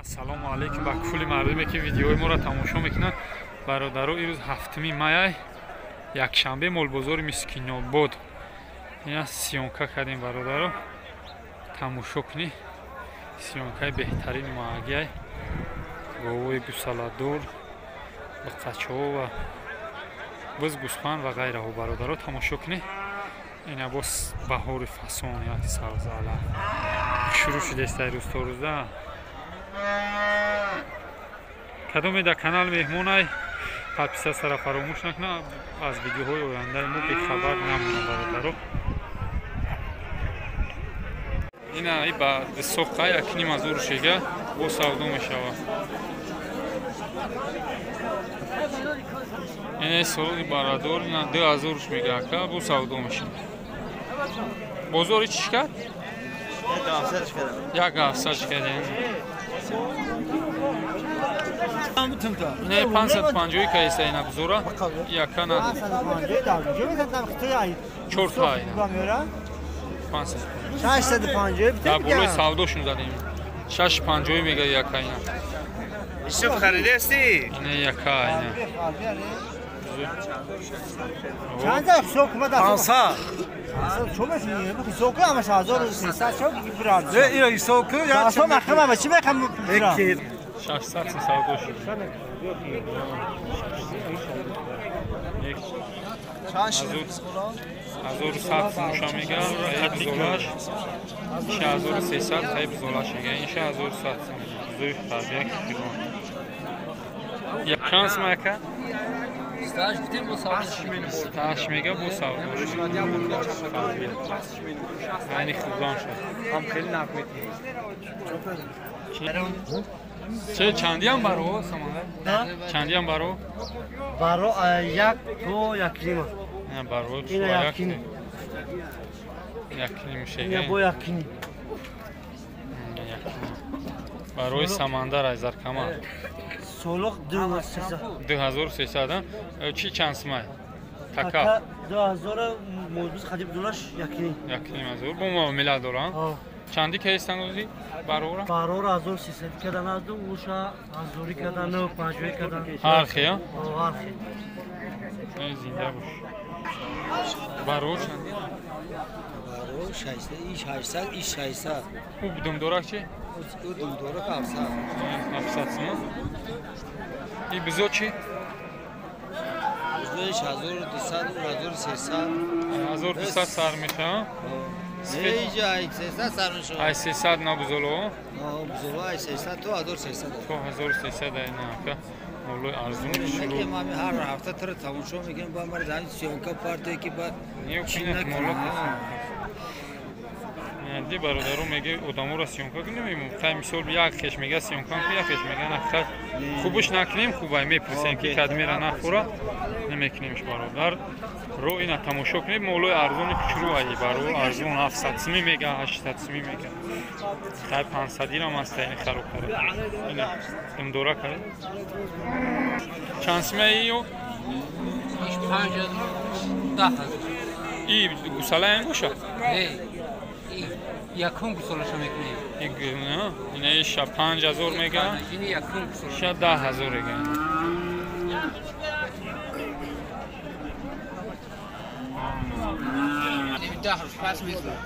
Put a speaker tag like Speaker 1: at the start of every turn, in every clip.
Speaker 1: Ассалому алайкум ба кулли мардуме ки видеои моро тамошо мекунанд. Бародаро, имрӯз 7 май, якшанбе, молбозори Мискинобод. Ина съёмка кардем, бародаро, тамошо кунӣ. Съёмкаи беҳтарини моагиай. Говои гусаладор, биқачаҳо ва буз, гӯсфанд ва ғайраҳо, бародаро, тамошо кунӣ. Ина боз баҳори фасон, як савзала шурӯъ шудааст рӯз то рӯза. Кадоме дар канал меҳмонай, подписатсияро фаромӯш накунад, аз видеоҳои ояндаи мо бехабар намонад, бародаро. Ина и ба дисоқа якним ҳазору шега бо савдо мешавад. Ина солони барадор, ина 2000 мега ака, бо савдо мешавад. Бозори чӣ кард? Як ҳафтсад шикард. Не, 550 кайса ина бузора, якана чорта ина. 500.
Speaker 2: 650.
Speaker 1: Дар болои савдошун задем. 650 мега яка ина.
Speaker 3: Исуф харидасти?
Speaker 1: Ина яка ина.
Speaker 2: Чанд ҳисоб кунад?
Speaker 3: 500.
Speaker 2: Чо мешунӣ? Ҳисоб кун, ҳамаш 1300 чо биранд.
Speaker 3: Не, ина ҳисоб кун, як
Speaker 2: чо махрам, чӣ мехам биранд?
Speaker 1: 600 савдо шуд. Ҳазору сад фурӯша мега, ай бузолаш 6300, ай бузолаш мега, ин 6100 сом. Бузои фарбия ки фирон. Чанд сом ака? 28 мега бо савдо шуд. Айни хубдон шуд.
Speaker 3: Ҳам хеле нарх метиҳед.
Speaker 1: Че чандиам баро саманда? Чандиам баро?
Speaker 2: Баро як то як нима.
Speaker 1: Не, баро
Speaker 2: ина як ним.
Speaker 1: Як ним шега.
Speaker 2: Ина бо як ним.
Speaker 1: Як ним. Барои самандар аз Заркама.
Speaker 2: Солоқ 2300.
Speaker 1: 2300, чи чанд сумай? Така.
Speaker 2: 2000 мозбуз хадиб дулаш як ним.
Speaker 1: Як ним ҳазор. Бо муомила дорам. Чанди кайстан ози барора?
Speaker 2: Барора 1300 кадан азду, уша ҳазори кадан, 950 кадан.
Speaker 1: Ҳар хе,
Speaker 2: ҳар хе.
Speaker 1: Не, зинда бош. Барор чанди?
Speaker 4: Барор 600, иш 800, иш 600.
Speaker 1: У думдорак чи?
Speaker 4: У думдорак 700.
Speaker 1: 700 сом. И бизо чи?
Speaker 4: Бизо 1200, 1300.
Speaker 1: 1200 сар меша?
Speaker 4: Не, ай 300 сар мешавад.
Speaker 1: Ай 300 на бузоло?
Speaker 4: Бузоло ай 300 то 1300.
Speaker 1: То 1300 ай на ака. Молои арзун шурӯъ.
Speaker 4: Ки ма ҳар ҳафта тра тамошо мекунем, ба мар дан съёмка партия ки ба
Speaker 1: не моло. Ди бародаро меге одаморо съёмка кунем, хай мисол як хеш мега съёмка кун, як хеш мега на хай. Хубуш накунем, хубай мепурсем ки кадмера нахӯра, намекунемш бародар. Ро ина тамошо кунем, молои арзони кучру ай баро арзон 700 сми мега, 800 сми мега. Хай 500 дирам аст ин хароб кара. Ина думдора кара. Чанд сми ё?
Speaker 5: 5000 10000.
Speaker 1: И гусала ин боша?
Speaker 5: Не. Якум гусолаша мекунем.
Speaker 1: Ина иша 5000 мега.
Speaker 5: Ини якум гусола.
Speaker 1: Ша 10000 мега.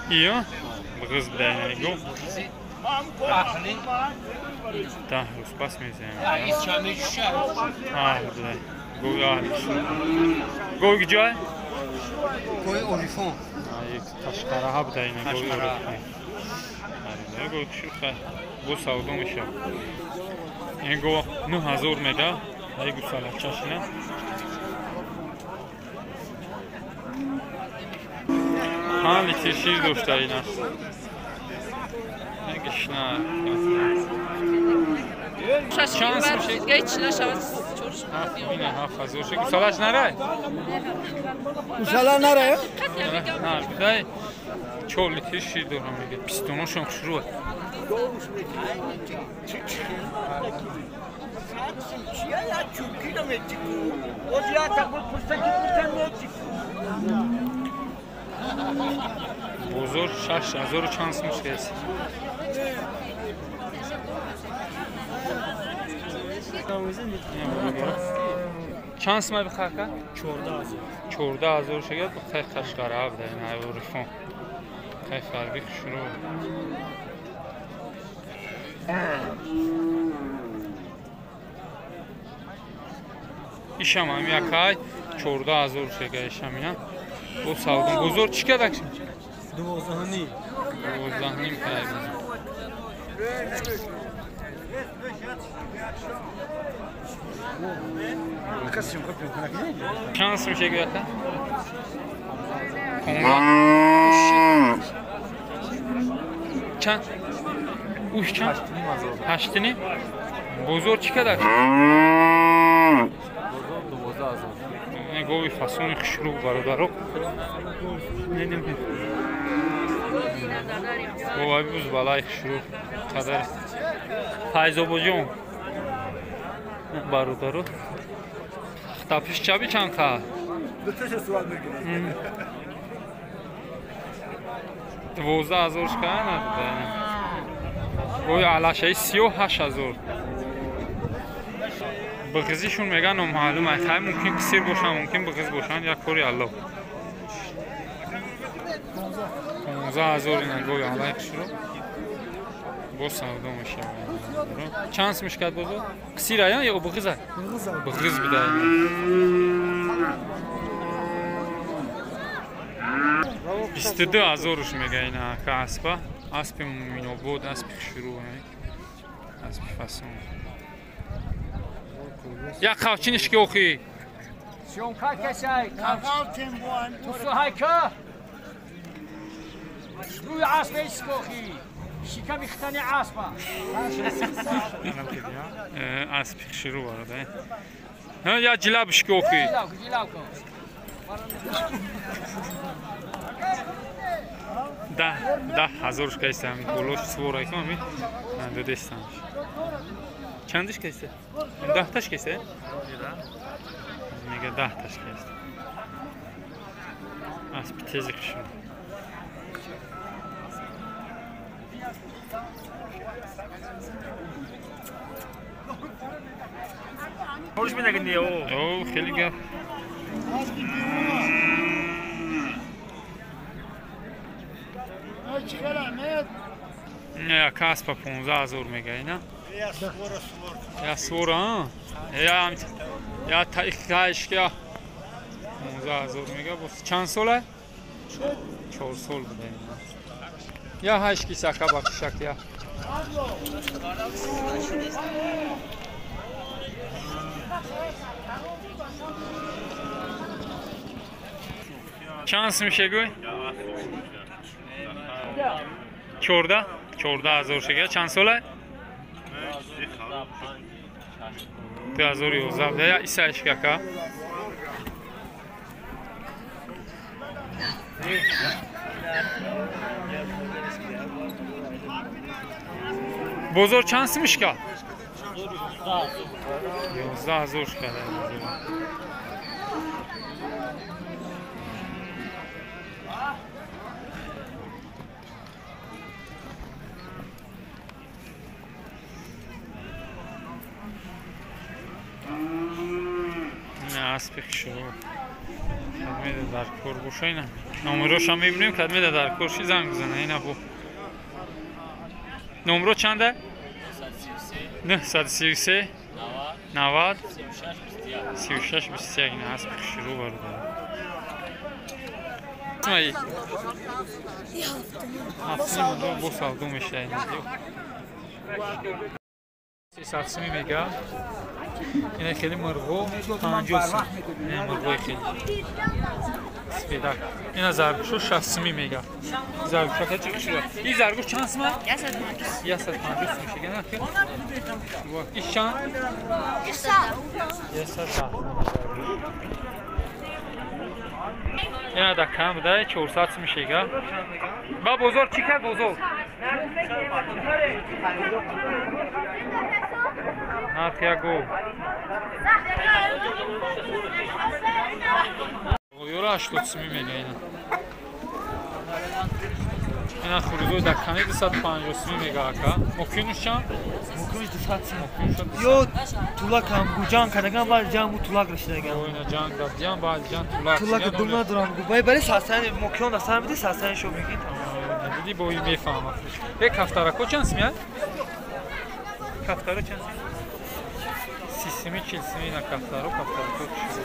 Speaker 1: Иё? Бғыз бдай го. 10 рӯз пас мезанем. Аҳл бдай. Гои аҳл. Гои куҷой?
Speaker 5: Гои Орифон.
Speaker 1: Ташқараҳа бдай ина гои Орифон. Гои шуха. Бо савдо мешавад. Ин го 9000 мега. Ай гусалачашина. 5 литр шир дошта ина. Гишна. Чанд сум шид? Ина 7000 шид. Гусалаш нарай?
Speaker 2: Гусала нарай?
Speaker 1: На, бидай 4 литр шир дорам мега. Пистоношон хушрӯ. Бозор 6000 чанд сум шудааст. Чанд сумай бихака? 14,000. 14,000 шагад бихай қашқара буда ин айворифон. Хай фарби хушрӯ. Ишам ҳам якай 14,000 шага ишам ина. Бо савдон бозор чӣ кадак?
Speaker 2: 12.5.
Speaker 1: 12.5 кай. Чанд сум шага яка? 15. Чанд? Уш чанд? 8.5. Бозор чӣ кадак? Бозор 12,000. Гови фасони хушрӯ бародаро. Гови буз балаи хушрӯ қадар. Файзобоҷон бародаро. Тапиш чаби чанд қа? 12,000 шка надода. Гови алашаи сиёҳ 8,000. Бағизишон меган номаълум аст. Хай мумкин қисир бошанд, мумкин бағиз бошанд, як кори Аллоҳ. 15,000 ина гови алай хушрӯ. Боз савдо мешавад. Чанд сум шикад бозор? Қисир ая ё бағиз ай? Бағиз буда. 22,000 мега ина ка аспа. Аспи Муминобод, аспи хушрӯ, аспи фасон. Як қавчиниш ки охи?
Speaker 6: Съёмка касай, қавчин буан. Тусуҳайка. Рӯи асп ишкохи. Шиками хитани аспа.
Speaker 1: Аспи хушрӯ барода. Ҳа, я ҷилабиш ки охи.
Speaker 6: Ҷилав кун.
Speaker 1: 10,000 шкайста ами болош свора ки ами додестам. Чандиш кайста? 10 таш кайста? Мега 10 таш кайста. Аспи тези хушрӯ. О, хеле гап. Не, каспа 15,000 мега ина. Я свора, я я таишка 15,000 мега. Боз чанд сола? 4 сол буда ина. Я ҳашки сака бахшак я. Чанд сум шегӯй? 14? 14,000 шега. Чанд сола? 2011. Я исаишка ка. Бозор чанд сумишка? 11,000 шка. Аспи хушрӯ. Кадмеда дар кор боша ина. Номерошам мебинем, кадмеда дар кор ши занг бизана ина бо. Номро чанда? 933 90 36 21 ина аспи хушрӯ бародар. Ай. Ҳафт бо савдо меша ина. 300 сум мега. Ина хеле мурғо 50 сум. Ина мурғои хеле. Сфедак. Ина заргӯшо 60 сум мега. Заргӯшо чӣ шуд? Ин заргӯш чанд сум? 150 сум шуд. Ина ки? Иш чанд? 110. Ина да кам буда 400 сум шега. Ба бозор чӣ кард бозор? Нарх як гов. Ёра 80 сум мега ина. Ина хурӯзои даккани 250 сум мега ака. Мокинуш чанд?
Speaker 7: Мукимиш 200 сум. Ё тулак ҳам ҷанг кардаган, баъд ҷанг бу тулак расидаган.
Speaker 1: Ина ҷанг дадиан, баъд ҷанг тулак.
Speaker 7: Тулак дум надорам. Бай бари сасани мокион да сар биди сасани шо мегин.
Speaker 1: Диди бо и мефаҳма. Э кафтарако чанд сими? Кафтаро чанд сими? 30 сими, 40 сими на кафтаро, кафтарако чӣ?